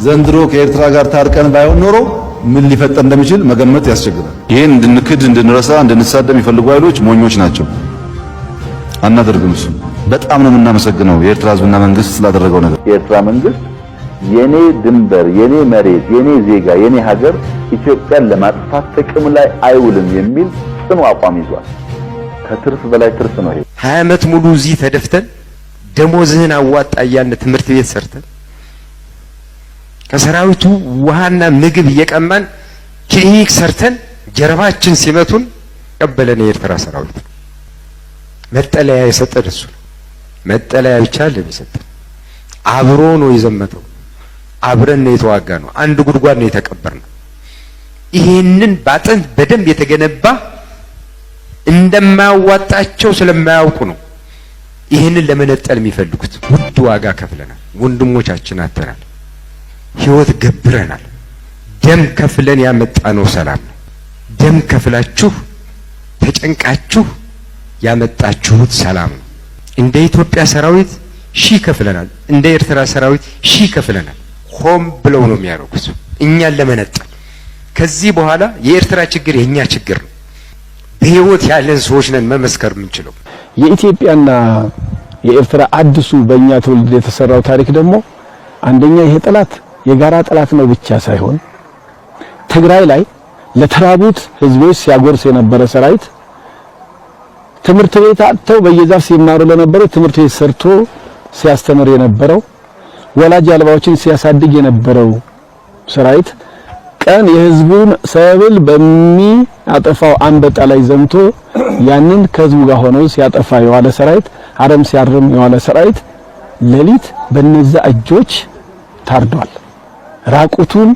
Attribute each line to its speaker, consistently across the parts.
Speaker 1: ዘንድሮ ከኤርትራ ጋር ታርቀን ባይሆን ኖሮ ምን ሊፈጠር እንደሚችል መገመት ያስቸግራል። ይህን እንድንክድ፣ እንድንረሳ፣ እንድንሳደብ የሚፈልጉ ኃይሎች ሞኞች ናቸው። አናደርግም። እሱ በጣም ነው የምናመሰግነው የኤርትራ ሕዝብና መንግስት ስላደረገው ነገር።
Speaker 2: የኤርትራ መንግስት የኔ ድንበር፣ የኔ መሬት፣ የኔ ዜጋ፣ የኔ ሀገር ኢትዮጵያን ለማጥፋት ጥቅም ላይ አይውልም የሚል ጽኑ አቋም ይዟል። ከትርፍ በላይ ትርፍ ነው ይሄ።
Speaker 3: 20 ዓመት ሙሉ እዚህ ተደፍተን ደሞዝህን አዋጣ እያልን ትምህርት ቤት ሰርተን ከሰራዊቱ ውሃና ምግብ እየቀማን ክሊኒክ ሰርተን ጀርባችን ሲመቱን ቀበለን። የኤርትራ ሰራዊት መጠለያ የሰጠን እሱ ነው። መጠለያ ብቻ አይደለም የሰጠን፣ አብሮ ነው የዘመተው። አብረን ነው የተዋጋ ነው። አንድ ጉድጓድ ነው የተቀበርነው። ይሄንን ባጥንት በደንብ የተገነባ እንደማያዋጣቸው ስለማያውቁ ነው ይሄንን ለመነጠል የሚፈልጉት። ውድ ዋጋ ከፍለናል። ወንድሞቻችን አተናል። ህይወት ገብረናል። ደም ከፍለን ያመጣነው ሰላም ነው። ደም ከፍላችሁ ተጨንቃችሁ ያመጣችሁት ሰላም ነው። እንደ ኢትዮጵያ ሰራዊት ሺህ ከፍለናል። እንደ ኤርትራ ሰራዊት ሺህ ከፍለናል። ሆም ብለው ነው የሚያደርጉት እኛን ለመነጠል። ከዚህ በኋላ የኤርትራ ችግር የእኛ ችግር ነው። በህይወት ያለን ሰዎች ነን መመስከር የምንችለው።
Speaker 4: የኢትዮጵያና የኤርትራ አዲሱ በእኛ ትውልድ የተሰራው ታሪክ ደግሞ አንደኛ ይሄ ጠላት የጋራ ጠላት ነው ብቻ ሳይሆን ትግራይ ላይ ለተራቡት ህዝቦች ሲያጎርስ የነበረ ሰራዊት፣ ትምህርት ቤት አጥተው በየዛፍ ሲማሩ ለነበረ ትምህርት ቤት ሰርቶ ሲያስተምር የነበረው፣ ወላጅ አልባዎችን ሲያሳድግ የነበረው ሰራዊት፣ ቀን የህዝቡን ሰብል በሚያጠፋው አንበጣ ላይ ዘምቶ ያንን ከህዝቡ ጋር ሆኖ ሲያጠፋ የዋለ ሰራዊት፣ አረም ሲያርም የዋለ ሰራዊት ሌሊት በነዛ እጆች ታርዷል። ራቁቱን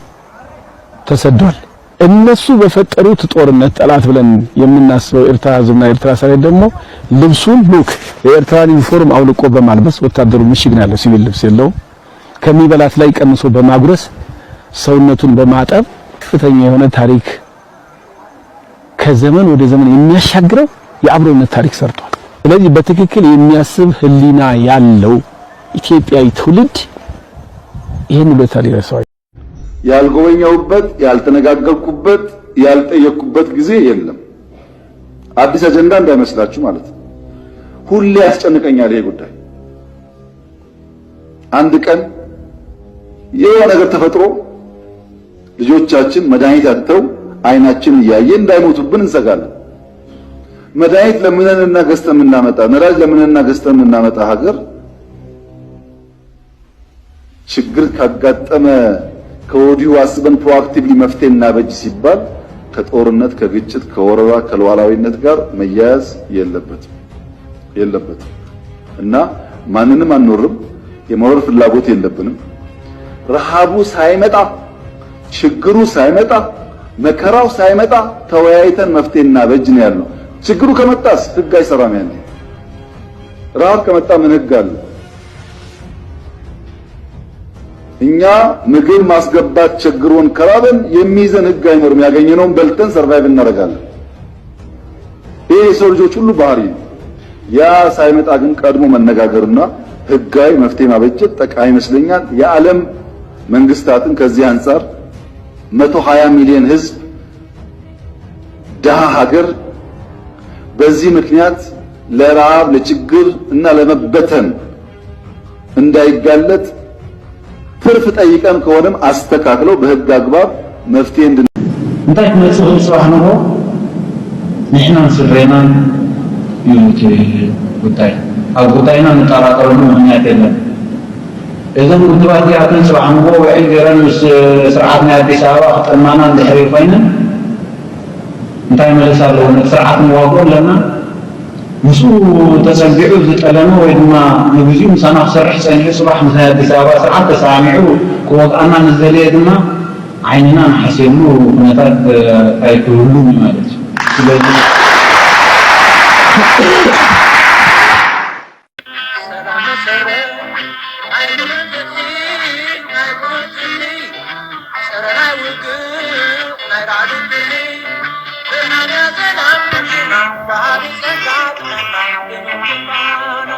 Speaker 4: ተሰዷል። እነሱ በፈጠሩት ጦርነት ጠላት ብለን የምናስበው ኤርትራ ህዝብና ኤርትራ ሰራዊት ደግሞ ልብሱን look የኤርትራን ዩኒፎርም አውልቆ በማልበስ፣ ወታደሩ ምሽግ ነው ያለው፣ ሲቪል ልብስ የለውም። ከሚበላት ላይ ቀንሶ በማጉረስ፣ ሰውነቱን በማጠብ ከፍተኛ የሆነ ታሪክ ከዘመን ወደ ዘመን የሚያሻግረው የአብሮነት ታሪክ ሰርቷል። ስለዚህ በትክክል የሚያስብ ህሊና ያለው ኢትዮጵያዊ ትውልድ ይህን ውለታ ሊረሳው
Speaker 1: ያልጎበኘሁበት፣ ያልተነጋገርኩበት፣ ያልጠየቅኩበት ጊዜ የለም። አዲስ አጀንዳ እንዳይመስላችሁ ማለት ነው። ሁሌ ያስጨንቀኛል ይሄ ጉዳይ። አንድ ቀን የሆነ ነገር ተፈጥሮ ልጆቻችን መድኃኒት አጥተው አይናችን እያየ እንዳይሞቱብን እንሰጋለን። መድኃኒት ለምነንና ገዝተን የምናመጣ፣ ነዳጅ ለምነንና ገዝተን የምናመጣ ሀገር ችግር ካጋጠመ ከወዲሁ አስበን proactively መፍትሄ እናበጅ ሲባል ከጦርነት፣ ከግጭት፣ ከወረራ፣ ከሉዓላዊነት ጋር መያያዝ የለበትም እና ማንንም አንወርም። የመውረር ፍላጎት የለብንም። ረሃቡ ሳይመጣ፣ ችግሩ ሳይመጣ፣ መከራው ሳይመጣ ተወያይተን መፍትሄ እናበጅ ነው ያልነው። ችግሩ ከመጣስ ህግ አይሰራም። ያኔ ረሃብ ከመጣ ምን ህግ አለ? እኛ ምግብ ማስገባት ቸግሮን ከራበን የሚይዘን ህግ አይኖርም። ያገኘነውን በልተን survive እናደርጋለን። ይሄ የሰው ልጆች ሁሉ ባህሪ ነው። ያ ሳይመጣ ግን ቀድሞ መነጋገርና ህጋዊ መፍትሄ ማበጀት ጠቃሚ ይመስለኛል። የዓለም መንግስታትን ከዚህ አንጻር 120 ሚሊዮን ህዝብ ድሃ ሀገር በዚህ ምክንያት ለረሃብ፣ ለችግር እና ለመበተን እንዳይጋለጥ ትርፍ ጠይቀን ከሆነም አስተካክለው በህግ አግባብ መፍትሄ እንድን
Speaker 5: እንታይ ክመፅእ ክእል ፅባሕ ንግሆ ንሕናን ስድሬናን እዩ እቲ ጉዳይ። ኣብ ጉዳይና ንጠራጠረሉ ምክንያት የለን። እዞም ውድባት እዚኣተን ፅባሕ ንግሆ ውዒል ገይረን ምስ ስርዓት ናይ ኣዲስ ኣበባ ክጠልማና እንድሕሪ ኮይነን እንታይ መለስ ኣለዎ? ነቲ ስርዓት ንዋግኦ ኣለና። ምስኡ ተፀጊዑ ዝጠለመ ወይ ድማ ንግዚኡ ምሳና ክሰርሕ ፀኒሑ ፅባሕ ምስ ናይ ኣዲስ ኣበባ ስርዓት ተሰማሚዑ ክወግኣና ንዝደለየ ድማ ዓይንና ንሓስየሉ ኩነታት ኣይክህሉን እዩ ማለት እዩ። ስለዚ
Speaker 6: ሰላም መሰረት። ኣይኩን ፍትሒ ኣይኩን ጽልኢ፣ ፀረ ናይ ውግእ ናይ ራዕዲ ፍርሒ፣ ብርሃን ሰላም ባህሊ ፀጋ ጥዕና ብምንባና።